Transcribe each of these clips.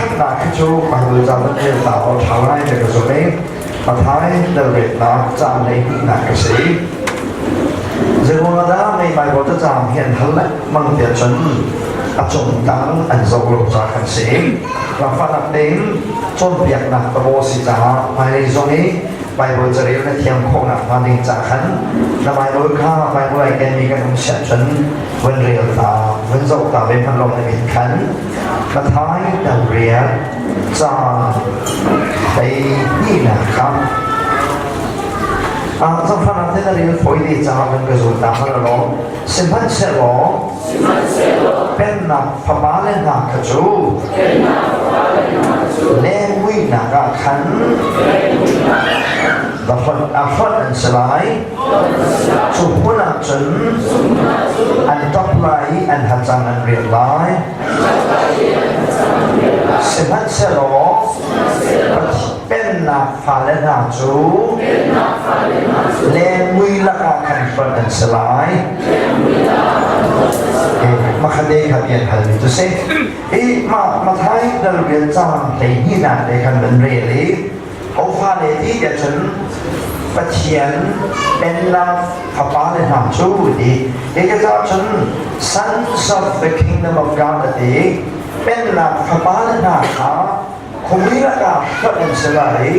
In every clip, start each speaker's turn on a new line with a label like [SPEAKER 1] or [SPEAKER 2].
[SPEAKER 1] Pakhatnak hi cu Bible ca van rel ta awk ṭha lai ti ka zumh i Matthai dal riatnak caang hleihnihnak a si. Zeiruang ah dah mei Bible cacang hi an hal lengmang tiah cun a cung tang an zoh lo ca kan si. Zaangfahnak tein cawnpiaknak tabo si caah hmailei zong i Bible carel na thiam khawh nakhnga ding ca khan na Bible kha Bible ai kenmi kan um siah cun vun rel ta, vun zoh ta ve hmanh lo na mit khan Matthai dal riat caang 12nak kha Zaangfahnak te na rel fawi te caah kan ka zul ta hmanh law sihmanhsehlaw pennak fapale hna kha cu lengmuihnak ah khan va hlonh a hlonh an si lai. Cu hmun ah cun an ṭap lai i an hacang an riak lai. Sihmanhsehlaw pennak fale hna cu lengmui lakah khan hlonh an si lai. Makhate kha bian halmi cu si. I mah Matthai dal rian caang 12nak te khan van rel i ho fale ti tiah cun Pathian pennak fapale hna cu ti hi ka caah cun sons of the kingdom of God a ti. Pennak fapale hna kha khumui lakah hlonh an si lai i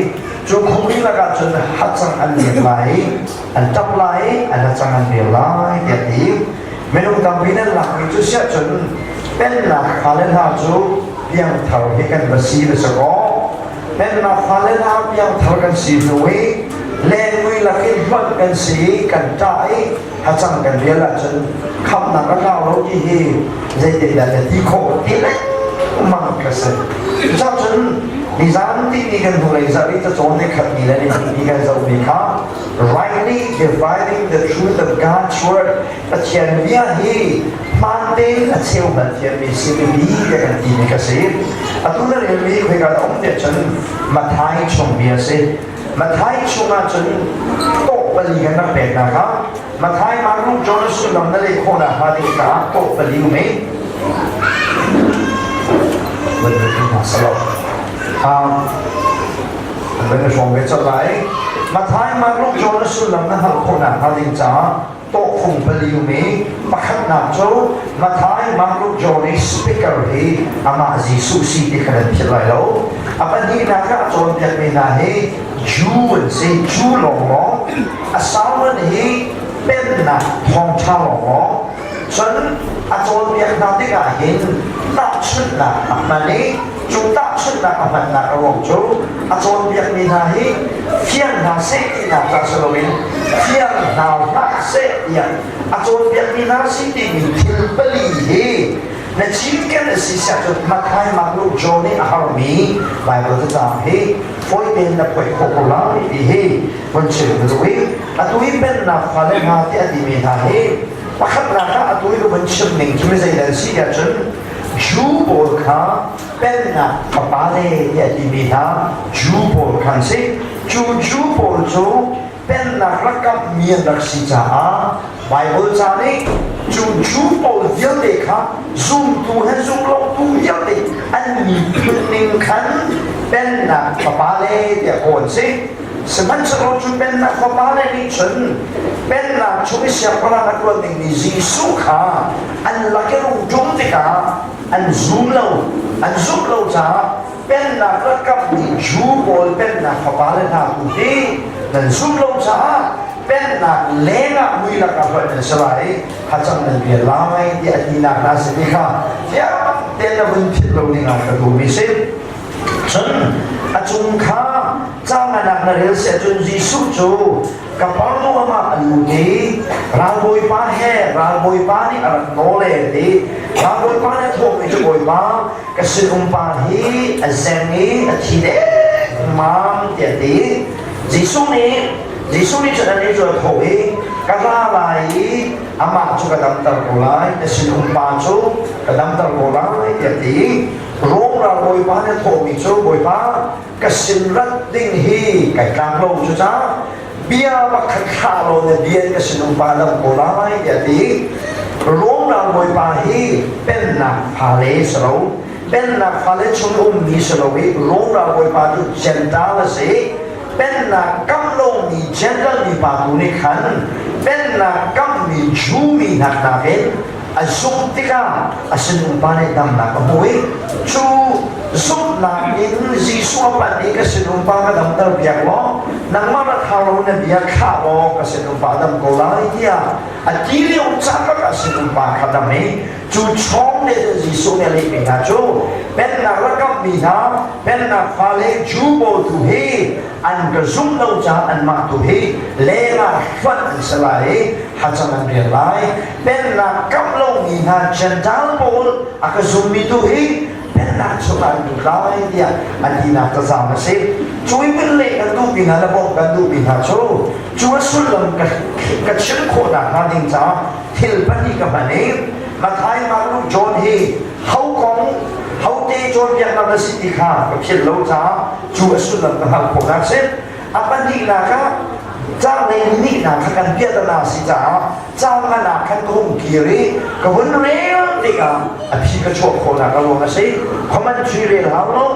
[SPEAKER 1] cu khumui lakah cun hacang an lian lai i an ṭap lai i an hacang an rial lai tiah ti. Minung tampi nan lakmi cu siah cun pennak fale hna cu piangthar hi kan va si va si kaw pennak fale hna piangthar kan si hnu i lengmui lakin hlonh kan si i kan ṭah i hacang kan rial ahcun khamhnak a tlau lo ti hi zeitindah na ti khawh ti lengmang ka si. Cucun nizan ti ni kan hnulei zarh i cacawn ni khat ni le ni hnih ni kan zohmi kha rightly dividing the truth of God's word, Pathian bia hi hmaan tein a cheu bal thiammi si biapi tiah kan timi ka si. Atu na relmi khoika dah um tiah cun Matthai chung bia si. Matthai chungah cun tawh pali kan rak pek hna kha. Matthai, Mark, Luke, John sullam na leh khawhnak hnga ding caah tawh pali um i van hna salo. Van i hrawm ve colh lai. Matthai, Mark, Luke, John sullam na hngalh khawhnak hnga ding caah tawhfung pali um i pakhatnak cu Matthai, Mark, Luke, John i speaker hi amah Jesuh si ti kha nan philh lai lo. A pahnihnak ah cawnpiakmi hna hi Jew an si, Jew lawnglawng. A sermon hi pennak thawngṭha lawnglawng. Cun a cawnpiak hna tikah hin tahchunhnak a hman i cu tahchunhnak a hmannak a ruang cu a cawnpiakmi hna hi fiang hna seh tinak ca si loin fiang hna hlah seh tiah a cawnpiakmi hna si timi thil pali hi na cinken a si siah cun Matthai, Mark, Luke, John nih a harmi Baibal cacang hi fawi tein na phoih khawh ko lai ti hi vun chim ka duh i atu i pennak fale hna tiah a timi hna hi pakhatnak ah atu i ka vun chim ning cu mi zeidah si tiah cun Jew pawl kha pennak fapale tiah timi hna Jew pawl kha an si. Cu Jew pawl cu pennak rak kamhmi an rak si caah Baibal ca nih cu Jew pawl vialte kha zumtu he zumlotu vialte an miphun ning khan pennak fapale tiah kawh an si. Sihmanhsehlaw cu pennak fapale nih cun pennak chung i siangpahrang a ṭuan dingmi Jesuh kha an lak i rung ṭum tikah an zum lo. An zumh lo caah pennak rakap nih Jew pawl pennak fapale hna tu hi nan zumh lo caah pennak lengah mui lakah hlonh nan si lai i hacang nan rial lai tiah a tinak hna si ti kha fiang tein na vun philh lo dingah ka duhmi si. Cun a cung kha canganak na rel si ahcun Jesuh cu Kapernaum ah a lut i ralbawipa he ralbawipa nih a rak nawl e ti. Ralbawipa nih a thawhmi cu Bawipa, ka sinumpa hi a zeng i a thi dengmang tiah a ti. Jesuh nih cun anih cu a thawh i ka ra lai i amah cu ka damter ko lai, na sinumpa cu ka damter ko lai tiah a ti. Rom ralbawipa nih a thawhmi cu Bawipa, ka sin rat ding hi kai tlak lo cucaah bia pakhat thlah law na bia in ka sinumpa dam ko lai tiah a ti. Rom ralbawipa hi pennak fale si lo. Pennak fale chung ummi si lo i Rom ralbawipa cu Gentile a si. Pennak kamh lomi Gentile mipa tu nih khan pennak kamhmi Jew mi hna nakin a zumh tikah a sinumpa nih damnak a hmu i cu zumhnak in Jesuh a panh i ka sinumpa ka damter piak law nangmah rak hau lo na bia thlah law ka sinumpa a dam ko lai tiah a ti lio caan bak ah sinumpa kha dam i cu chawng nih cun Jesuh nih a lehmi hna cu pennak rak kamhmi hna pennak fale Jew pawl tu hi an ka zumh lo caah anmah tu hi lengah hlonh an si lai i hacang an rial lai. Pennak kamh lomi hna Gentile pawl a ka zummi tu hi pennak chungah an lut lai tiah a tinak cazang a si. Cu i min leh kan duhmi hna le bawmh kan duhmi hna cu cu a sullam ka, ka chim khawhnak hnga ding caah thil pahnih ka hman i Matthai, Mark, Luke, John hi ho kong hote cawnpiaknak na si ti kha ka philh lo caah cu a sullam ka hngalh khawhnak a si. A pahnihnak ah caang hleihnih kha kan piahtana a si caah caang ngan ah khan ka hung kir i ka hun rel tikah a phi ka chuah khawhnak a ruang a si. Commentary rel hau lo,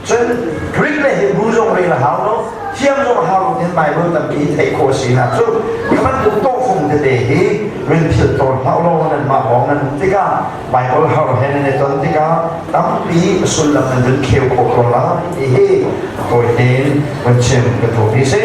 [SPEAKER 1] cun Greek le Hebrew zong rel a hau lo, thiam zong a hau lo tin Bible tampi theih khawh a sinak cu hi bantuk tawhfung tete hi rin philh tawn hlah law nanmah lawng nan um tikah Bible har he nan i ton tikah tampi sullam nan vun kheu khawh ko lai ti hi tawi tein vun chim ka duhmi si.